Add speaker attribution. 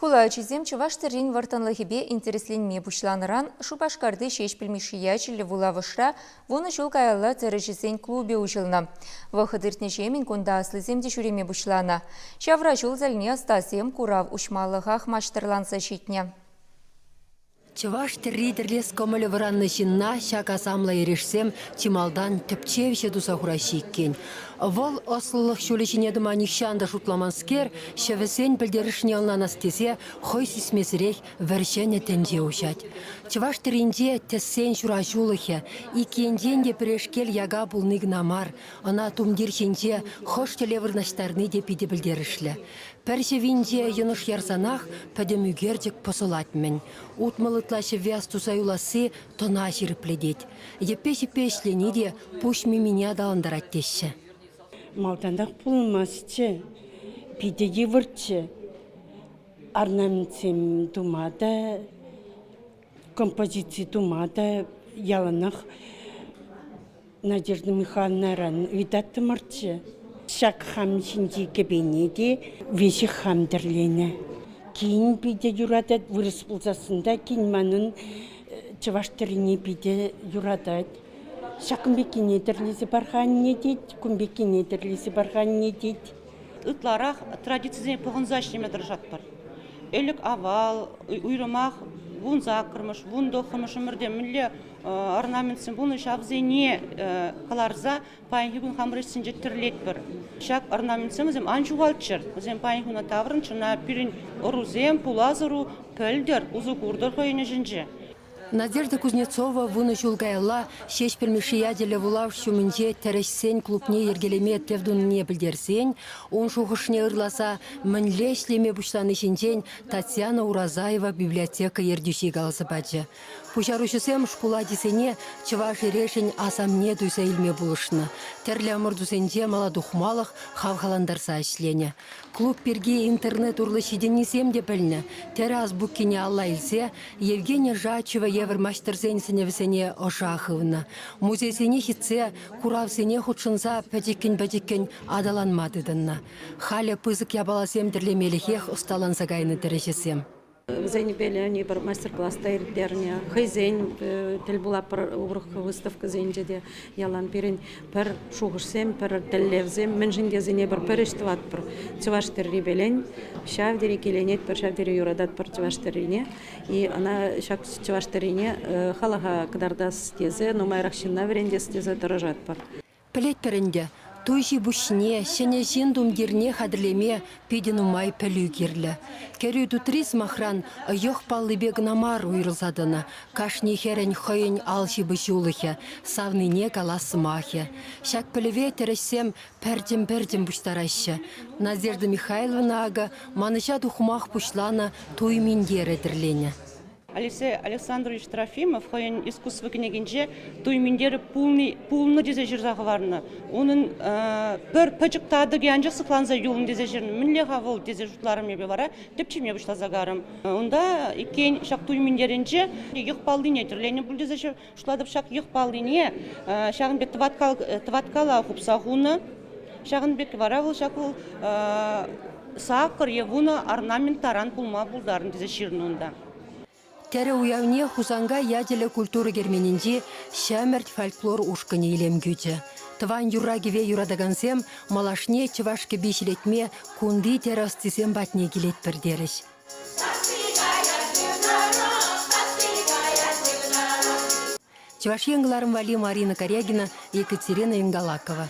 Speaker 1: Хула ачисем чӑваш тӗррин вӑрттӑнлӑхӗпе интересленме пуҫланӑран Шупашкарти Ҫеҫпӗл Мишши ячӗллӗ вулавӑшра вунӑ ҫул каялла тӗрӗҫӗсен клубӗ уҫӑлнӑ. Вӑхӑт иртнӗҫемӗн кунта аслисем те ҫӳреме пуҫланӑ. Ҫавра ҫул тӗлне ӑстасем курав уҫмалӑхах маҫтӑрланса ҫитнӗ.
Speaker 2: Чӑваш тӗрри тӗрлес кӑмӑлӗ вӑраннӑ ҫынна ҫак асамлӑ эрешсем чи малтан тӗпчевҫӗ туса хураҫҫӗ иккен. Вӑл ӑслӑлӑх ҫулӗ ҫине тӑма нихҫан та шутламанскер, ҫӗвӗсен пӗлтерӗшне ӑнланас тесе хӑй сисмесӗрех вӗр-ҫӗнӗ тӗнче уҫать. Чӑваш тӗрринче тӗссен ҫураҫулӑхӗ ик енчен те пӗрешкел яка пулни кӑна мар, ӑна тумтир ҫинче хӑш тӗле вырнаҫтарни те питӗ пӗлтерӗшлӗ. Пӗр ҫӑвинче йӑнӑш ярсанах пӗтӗм ӳкерчӗк пӑсӑлать-мӗн. 60 ытла ҫӗвве астуса юласси тӑна ҫирӗплетет. Йӗппе-ҫиппе ӗҫлени те пуҫ мимине аталантарать теҫҫӗ.
Speaker 3: Малтанах пулмастчӗ, питӗ йывӑрччӗ. Орнаментсем тума та, композици тума та яланах Надежда Михайловнаран ыйтаттӑмӑрччӗ. Ҫак хам ҫинчи кӗпене те веҫех хам тӗрленӗ. Кин питӗ юратать, вырӑс пулсассӑн та кин манӑн чӑваш тӗррине питӗ юратать. Ҫакӑн пеккине тӗрлесе пар-ха анне тет, кун пеккине тӗрлесе пар-ха анне тет.
Speaker 4: Ытларах традицисене пӑхӑнса ӗҫлеме тӑрӑшатпӑр. Ӗлӗк-авал, уйрӑмах вунсаккӑрмӗш, вунтӑххӑрмӗш ӗмӗрте мӗнле орнаментсем пулнӑ, ҫавсене кӑларса паянхи кун хамӑр ӗҫсенче тӗрлетпӗр. Ҫак орнаментсем вӗсем ан ҫухалччӑр, вӗсем паянхи куна таврӑнччӑр, ӑна пирӗн ӑрусем, пулас ӑру пӗлтӗр, усӑ куртӑр хӑйӗн ӗҫӗнче.
Speaker 2: Надежда Кузнецова вунӑ ҫул каялла Ҫеҫпӗл Мишши ячӗллӗ вулавӑш ҫумӗнче тӗрӗҫсен клубне йӗркелеме тӗв тунине пӗлтерсен ун шухӑшне ырласа мӗнле ӗҫлеме пуҫлани ҫинчен Татьяна Уразаева библиотека ертӳҫи каласа пачӗ. Пуҫаруҫӑсем шкул ачисене чӑваш эрешӗн асамне туйса илме пулӑшнӑ, тӗрлӗ ӑмӑртусенче мала тухмалӑх хавхалантарса ӗҫленӗ. Клуб пирки интернет урлӑ ҫитӗннисем те пӗлнӗ. Тӗрӗ азбукине алла илсе Евгения Жачева евӗр маҫтӑрсен сӗнӗвӗсене ӑша хывнӑ. Музейсене ҫитсе куравсене хутшӑнса пӗчӗккӗн-пӗчӗккӗн аталанма тытӑннӑ. Халӗ пысӑк япаласем тӗрлемелӗхех ӑсталанса кайнӑ тӗрӗҫӗсем.
Speaker 5: Вӗсенпе Леонид пӗр мастер-класс та ирттернӗ. Хӑйсен тӗл пулатпӑр урӑх выставкӑсенче те ялан пирӗн пӗр шухӑшсем, пӗр тӗллевсем. Мӗншӗн тесен эпир пӗр ӗҫ тӑватпӑр. Чӑваш тӗррипелен ҫав тери киленетпӗр, ҫав тери юрататпӑр чӑваш тӗррине. И ӑна ҫак чӑваш тӗррине халӑха кӑтартас тесе, нумайрах ҫынна вӗрентес тесе тӑрӑшатпӑр.
Speaker 2: Пӗлетпӗр ӗнтӗ, туй ҫи-пуҫне, ҫӗнӗ ҫын тумтирне хатӗрлеме питӗ нумай пӗлӳ кирлӗ. Кӗрӳ тутри, сӑмахран, йӑх паллипе кӑна мар уйрӑлса тӑнӑ. Кашни хӗрӗн хӑйӗн ал ҫыпӑҫулӑхӗ, савнине калас сӑмахӗ. Ҫак пӗлӗве тӗрӗҫсем пӗртӗм-пӗртӗм пуҫтараҫҫӗ. Надежда Михайловна акӑ манӑҫа тухмах пуҫланӑ туй минтерӗ тӗрленӗ.
Speaker 4: Алексей Александрович Трофимов хӑйӗн искусство кӗнекинче туй минтерӗ пулни, пулнӑ тесе ҫырса хӑварнӑ. Унӑн пӗр пӗчӗк татӑкӗ анчах сыхланса юлнӑ тесе ҫырнӑ. Мӗнле-ха вӑл тесе шутларӑм эпӗ вара, тӗпчеме пуҫласа карӑм. Унта иккен ҫак туй минтерӗнче йӑх паллине тӗрленӗ пуль тесе шутлатӑп. Ҫак йӑх паллине ҫакӑн пек тӑваткала хупса хунӑ. Ҫакӑн пек вара вӑл ҫак вӑл сакӑр е вунӑ орнамент таран пулма пултарнӑ тесе ҫырнӑ унта.
Speaker 2: Тӗрӗ уявне Хусанкай ячӗллӗ культура керменӗнчи Ҫӗмӗрт фольклор ушкӑнӗ илем кӳчӗ. Тӑван юрра-кӗве юратакансем малашне чӑваш кӗпи ҫӗлетме кунти тӗрӗ ӑстисем патне килетпӗр терӗҫ. Чӑваш Ен кӑларӑм валли Марина Корягина, Екатерина Ингалакова.